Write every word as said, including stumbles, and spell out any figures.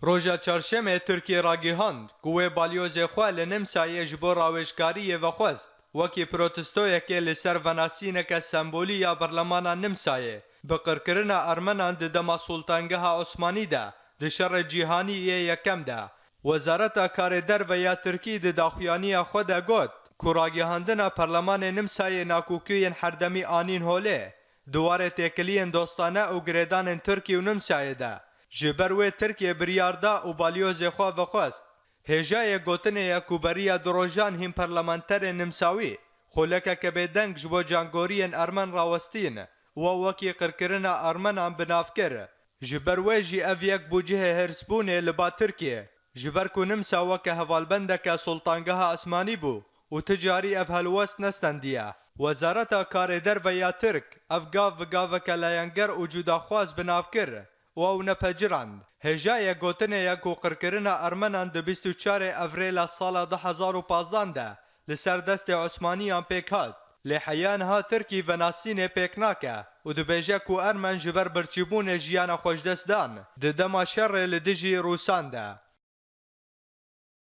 Roja çarşemê Tirkiyê ragihand ku wê balyozê xwe li Nimsayê ji bo rawêjkariyê vexwest, wekî protestoyekê li ser venasîneke sembolî ya berlemana Nimsayê, bi qirkirina Ermenan di dema Sultangeha Osmanî de, di Şerê Cîhanî yê Yekem de. Wezareta Karê Derve ya Tirkî di daxuyaniya xwe de got ku ragihandina Perlemanê Nimsayê nakokiyên herdemî anîn holê di warê têkiliyên dostane û girêdanên Tirkî û Nimsayê de. Ji ber wê Tirkiyê biryar da û balyozê xwe vexwest. Hêjayê gotinê ye ku beriya du rojan hîn parlamenterên nimsawî xulekeke bêdeng ji bo cangoriyên Ermen rawestîn û wekî qirkirina Ermenan bi nav kir. Ji ber wê jî ev yek bû cihê hêrsbûnê li ba Tirkiyê, ji ber ku Nimsa weke hevalbendeke Sultangeha Osmanî bû û ti carî ev helwest nestendiye. Wezareta Karê Derve ya Tirk ev gav bi gaveke layenger û cudaxwaz bi nav kir û ew nepecirand. Hêjayê gotinê ye ku qirkirina Ermenan di bîst û çarê Evrêla sala du hezar û pazdan de li ser destê Osmaniyan pêk hat. Lê heya niha Tirkî venasînê pêk nake û dibêje ku Ermen ji ber birçîbûnê jiyana xwe ji dest dan di dema şerê li dijî Rûsan de.